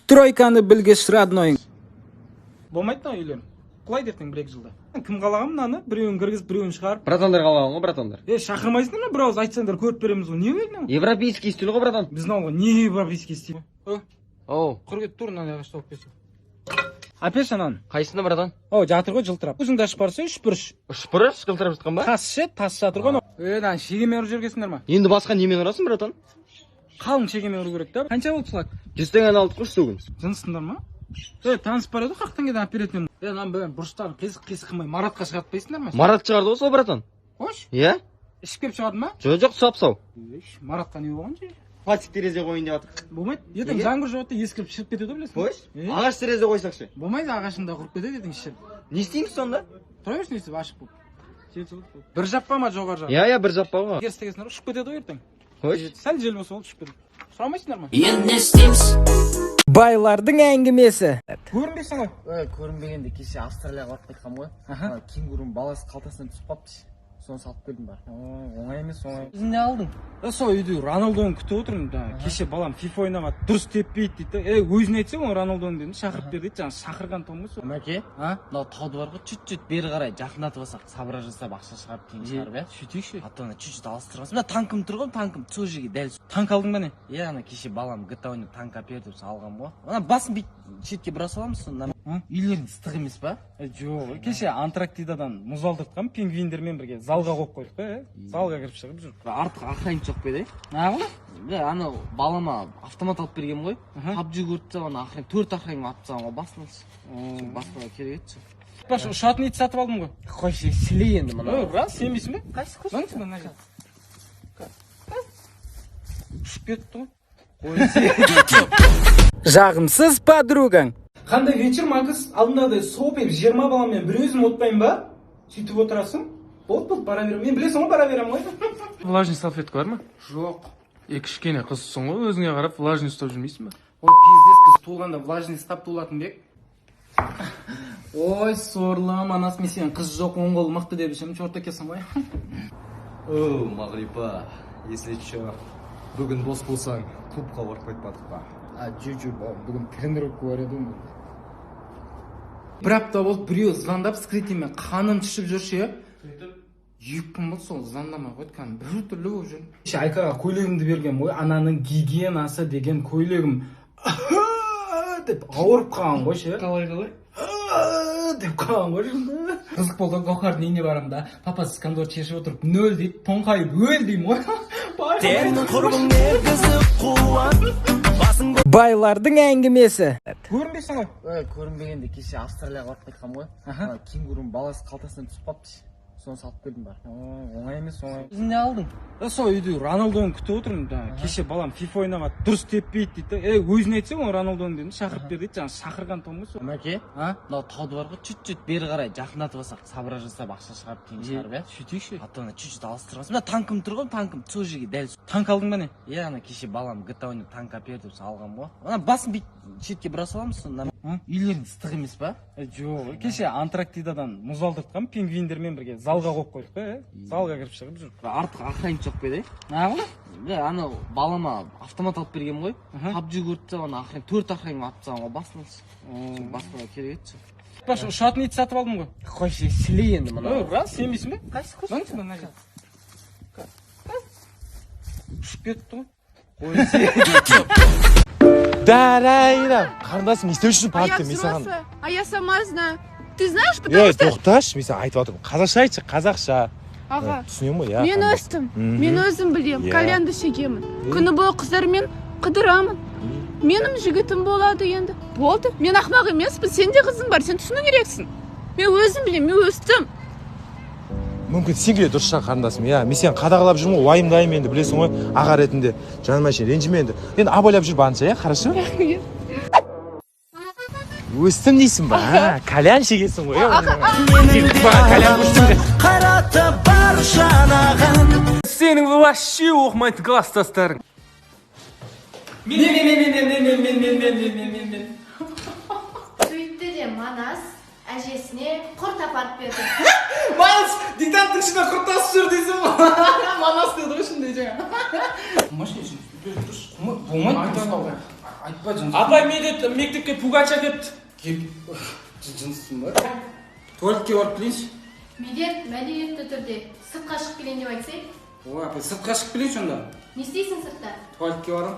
Стройканы білгіш, родной. Болмайды мынау үйлер, құлайды ертең бір екі жылда. Кім қалаған мынаны? Біреуін кіргізіп, біреуін шығарып. Братандар қалаған ғой, братандар. Е, шақырмайсыңдар ма? Бір ауыз айтсаңдар, көріп береміз ғой. Не мынау? Европейский стиль ғой, братан. Біздің ауылға не европейский стиль? О! Оу. Құр кетіп тұр. Мынандай ағаш тауып берсең, әперші ананы. Қайсысында, братан? О, жатыр ғой жылтырап. Өзің де ашып барсай, үшбұрыш. Үшбұрыш жылтырап жатқан ба? Тас ше, тас жатыр ғой анау. Е, мынаны шегемен ұрып жібергенсіңдер ма? Енді басқа немен ұрасың, братан? Қалың шегемен ұру керек та. Қанша болды флаг? 100 теңгені алдық қой бүгін. Жынсыңдар ма? Е, таныс бар еді ғой, 40 теңгеден алып беретін едім. Е, мынаның бәрін бұрыштарын қисық қисық қылмай, Маратқа шығартпайсыңдар ма? Марат шығарды ғой сол, братан. Қойшы. Иә. Ішіп келіп шығарды ма? Жоқ, сап сау. Еш, Маратқа не болған же? Пластик терезе қояйын деп жатыр. Болмайды ертең. Неге? Жаңбыр жауады да, ескіріп, шіріп кетеді ғой, білесің ба? Қойшы. Е? Ағаш терезе қойсақ ше? Болмайды, ағашында құрып кетеді ертең, шіріп. Не істейміз сонда? Тұра берсін өйстіп, ашық болып. Жел соғады, болды. Бір жаппа ма, жоғары жағы? Иә, бір жаппа ғой. Теріс істегенсіңдер, ұшып кетеді ғой ертең. Қойшы. Сәл жел болса болды, ұшып кетеді. Сұрамайсыңдар ма? Енді не істейміз? Байлардың әңгімесі. Көрінбейсің ғой. Ой, көрінбегенде, кеше Австралияға барып қайтқанмын ғой. Ана кенгурудың баласы қалтасынан түсіп қалыпты, соны салып келдім бар. Оңай емес, оңай. Өзің не алдың? Е, сол үйде Роналдоны күтіп отырмын да. Кеше балам «Фифа ойнап дұрыс теппейді» дейді да. Е, өзіне айтсаң, ол Роналдоны дедім, шақырып бер дейді. Жаңа шақырған том ғой сол. Мәке. А? Мынау тауды бар ғой, чуть чуть бері қарай жақындатып алсақ, собра жасап, ақша шығарып, кейін шығарып, иә. Сөйтейікші. А то ана чуть чуть алыстырып алсақ, мына танкім тұр ғой, танкім сол жерге дәл. Танк алдың ба, не? Иә, ана кеше балам «ГТА» ойнап, танк әпер деп алғанмын ғой. Ана басын бүйтіп шетке бұра саламыз соны. Үйлерің ыстық емес па? Е, жоқ, кеше Антарктидадан мұз алдыртқанмын, пингвиндермен бірге залға қойып қойдық та. Е, залға кіріп шығып жүр. Артық охранник жоқ па еді? Неғылды? Бля, анау балама автомат алып бергенмін ғой. PUBG көріп тастап, ана охранник, төрт охранник атып тастаған ғой басынан. Сол баспана керек еді. Баш, ұшатын ит сатып алдым ғой. Қойшы, сілей енді мынау. Ой, рас, сенбейсің бе? Қайсы? Мына, мына жер. Ұшып кетті ғой. Жағымсыз подругаң. Қандай вечер, Макс? Алдындағыдай сопиып 20 баламмен бір өзім отпаймын ба? Сөйтіп отырасың. Болды, болды, бара беремін. Мен, білесің ғой, бара беремін ғой. Влажный салфетка бар ма? Жоқ. Е, кішкене қызсың ғой, өзіңе қарап влажный ұстап жүрмейсің ба? Ой, пиздец, біз туылғанда влажный ұстап туылатын бек. Ой, сорлым, анасы, мен сен қыз жоқ, оң қолы мықты деп жүрмін, черт екенсің ғой. Оу, Мағрипа, если чё, бүгін бос болсаң, клубқа барып қайтпадық па? А, жо, бүгін тренировка бар еді ғой. Бір апта болды, біреу звондап, скрытыймен қаным түсіп жүр ше. 2 күн болды, сол звондамай қойды, кәдімгі біртүрлі болып жүрмін. Кеше Айкаға көйлегімді бергенмін ғой, ананың гигиенасы деген, көйлегім деп ауырып қалған ғой ше. Қалай, қалай? Деп қалған ғой. Қызық болды ғой. Гауһардың үйіне барамын да, «Папа, сіз кондор шешіп отырып нөл» дейді, тоңқайып өл деймін ғой. Сенің құрбың негізі қуат басың. Байлардың әңгімесі. Көрінбейсің ғой. Ой, көрінбегенде, кеше Австралияға барып қайтқанмын ғой. Ана кенгурудың баласы қалтасынан түсіп қалыпты, соны салып келдім бар. Оңай емес, оңай. Өзің не алдың? Е, сол үйде Роналдоны күтіп отырмын да. Кеше балам «Фифа ойнап дұрыс теппейді» дейді да. Е, өзіне айтсаң, ол Роналдоны дедім, шақырып бер дейді. Жаңа шақырған том ғой сол. Мәке. А? Мынау тауды бар ғой, чуть чуть бері қарай жақындатып алсақ, собра жасап, ақша шығарып, кейін шығарып, иә. Сөйтейікші. А то ана чуть чуть алыстырып алсақ, мына танкім тұр ғой, танкім сол жерге дәл. Танк алдың ба, не? Иә, ана кеше балам «ГТА» ойнап, танк әпер деп алғанмын ғой. Ана басын бүйтіп шетке бұра саламыз соны. Үйлерің ыстық емес па? Е, жоқ, кеше Антарктидадан мұз алдыртқанмын, пингвиндермен бірге залға қойып қойдық та. Е, залға кіріп шығып жүр. Артық охранник жоқ па еді? Неғылды? Бля, анау балама автомат алып бергенмін ғой. PUBG көріп тастап, ана охранник, төрт охранник атып тастаған ғой басынан. Сол баспана керек еді. Баш, ұшатын ит сатып алдым ғой. Қойшы, сілей енді мынау. Ой, рас, сенбейсің бе? Қайсы? Мына, мына жер. Ұшып кетті ғой. Дарайра, қарындасым, не істеп жүрсің А я паркте? Мен саған взрослая, а я сама знаю. Ты знаешь, потому Е, что... тоқташы, мен саған айтып жатырмын, қазақша айтшы, қазақша. Аға, Түсінемін ғой, иә. мен Қарындас. өстім, мен өзім білем, Иә. кальянды шегемін. Күні бойы қыздармен қыдырамын. Менің жігітім болады енді. Болды, мен ақымақ емеспін, сенде қызың бар, сен түсіну керексің. Мен өзім білем, мен өстім. Мүмкін, сенікі де дұрыс шығар, қарындасым, иә. Мен сені қадағалап жүрмін ғой, уайымдаймын енді, білесің ғой, аға ретінде. Жаным әшейін, ренжіме енді. Енді абайлап жүр барынша, иә, хорошо? Өстім дейсің ба? А, кальян шегесің ғой, иә? Кальян көрсетемін. Қайраты бар жанаған. Сенің вообще оқымайтын класстастарың. Мен, мен, мен, мен, мен, мен, мен, мен, мен, мен, мен, мен. Сөйтті де, Манас әжесіне құрт апарып берді. Манас диктанттың ішінде құрт тасып жүр дейсің ғой. Манас деді ғой ішінде жаңа. Болмайды. Айтпа жыныс. Апай, Медет мектепке пугач әкепті. Жыныссың ба? Туалетке барып келейінші. Медет, мәдениетті түрде сыртқа шығып келейін деп айтсай. Ой, апай, сыртқа шығып келейінші онда. Не істейсің сыртта? Туалетке барам.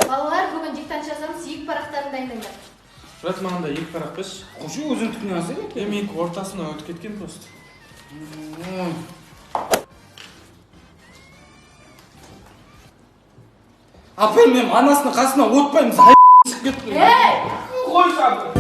Балалар, бүгін диктант жазамыз, екі парақтарын дайындаңдар. Брат, маған да екі парақ берші. Қойшы, өзіңдікінен алсай екен. Менікі ортасынан өтіп кеткен просто. Апай, мен анасының қасына отпаймын, шығып кеттім. Ей! Қойшы, апай.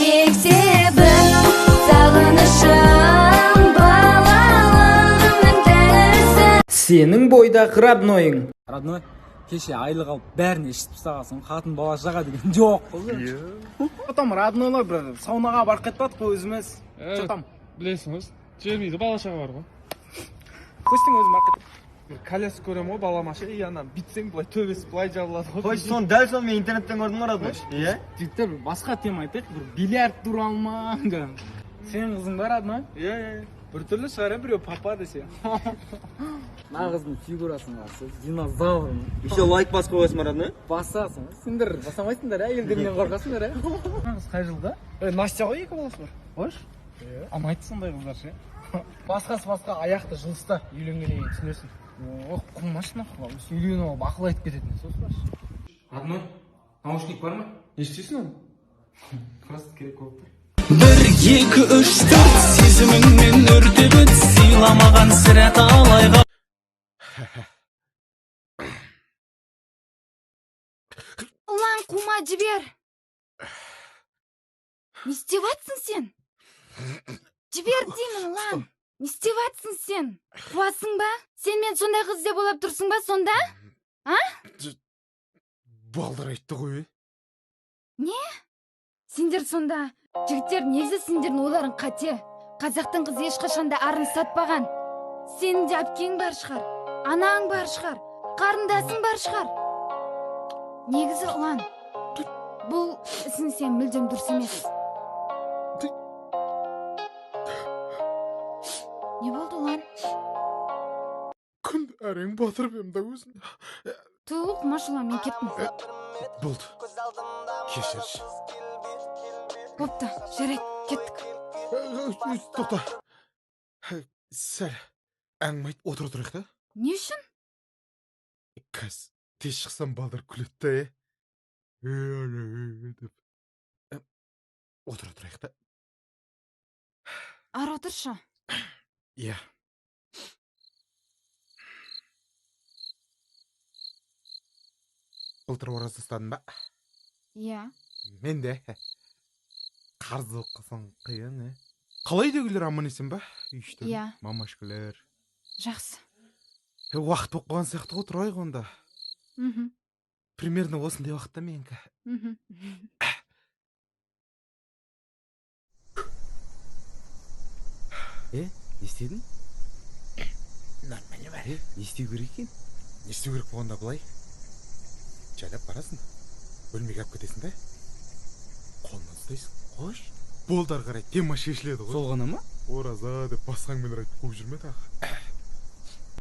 Мектебім, сағынышым, балалығымның дәрісі. Сенің бойдақ роднойың. Родной, кеше айлық алып бәрін ішіп тастағансың, қатын бала шаға деген жоқ қой. Потом роднойлар бір саунаға барып қайтпадық қой өзіміз. Че там? Білесің ғой, жібермейді, бала шаға бар ғой. Қойсың өзім барып қайт. Бір коляска көремін ғой балама ше, и ана бүйтсең былай төбесі былай жабылады ғой. Қойшы, соны дәл соны мен интернеттен көрдім ғой, родной. Иә? Жігіттер, бір басқа тема айтайық, бір бильярд туралы ма? Сенің қызың бар, родной? Иә, иә. Бір түрлі шығар, біреу папа десе. Мына қыздың фигурасын қараса, динозавр. Еще лайк басып қоясың ба, родной? Басасың. Сендер басамайсыңдар, ә? Елдерінен қорқасыңдар, ә? Мына қыз қай жылда? Настя ғой, екі баласы бар. Қойшы. Ұнайды сондай қыздар ше. Басқасы басқа, аяқты жылыста үйленгеннен кейін түсінесің. Ох, қумашы нахуй, үйленіп алып ақыл айтып кететін сосын. Родной, наушник бар ма? Не істейсің оны? Просто керек болып тұр. 1, 2, 3, 4 сезіміңмен өртеп өт, сыйламаған сірә талайға. Ұлан, қума, жібер. Не істеп жатсың сен? Жібер деймін, Ұлан. Не істеп жатсың сен? Қуасың ба? Сен мен сондай қыз деп ойлап тұрсың ба сонда? А? Балдар айтты ғой. Не? Сендер сонда, жігіттер, негізі сендердің ойларың қате. Қазақтың қызы ешқашан да арын сатпаған. Сенің де әпкең бар шығар, анаң бар шығар, қарындасың бар шығар. Негізі, Ұлан, бұл ісің сен мүлдем дұрыс емес. Не болды, Ұлан? Күн әрең батырып ем да өзім. Ту, қумаш, Ұлан, мен кеттім. Болды. Кешірші. Бопты, жарайды, кеттік. Тоқта. Сәл әңгіме айтып отыра тұрайық та. Не үшін? Қазір тез шықсам балдар күледі да, деп. Отыра тұрайық та. Ары отыршы. Иә. Былтыр ораза ұстадың ба? Иә. Мен де. Қарыз болып қалсаң қиын, ә? Қалай үйдегілер аман есен ба? Үй іштері, Иә. мамашкалар. Жақсы. Уақыт болып қалған сияқты ғой, тұрайық онда. Мхм. Примерно осындай уақытта менікі. Мхм. Не істедің? Нормально бәрі. Не істеу керек екен? Не істеу керек болғанда былай. Жайлап барасың. Бөлмеге алып кетесің де. Қолынан ұстайсың. Қойшы. Болды, ары қарай тема шешіледі ғой. Сол ғана ма? Ораза деп басқа әңгімелер айтып қуып жүрме тағы.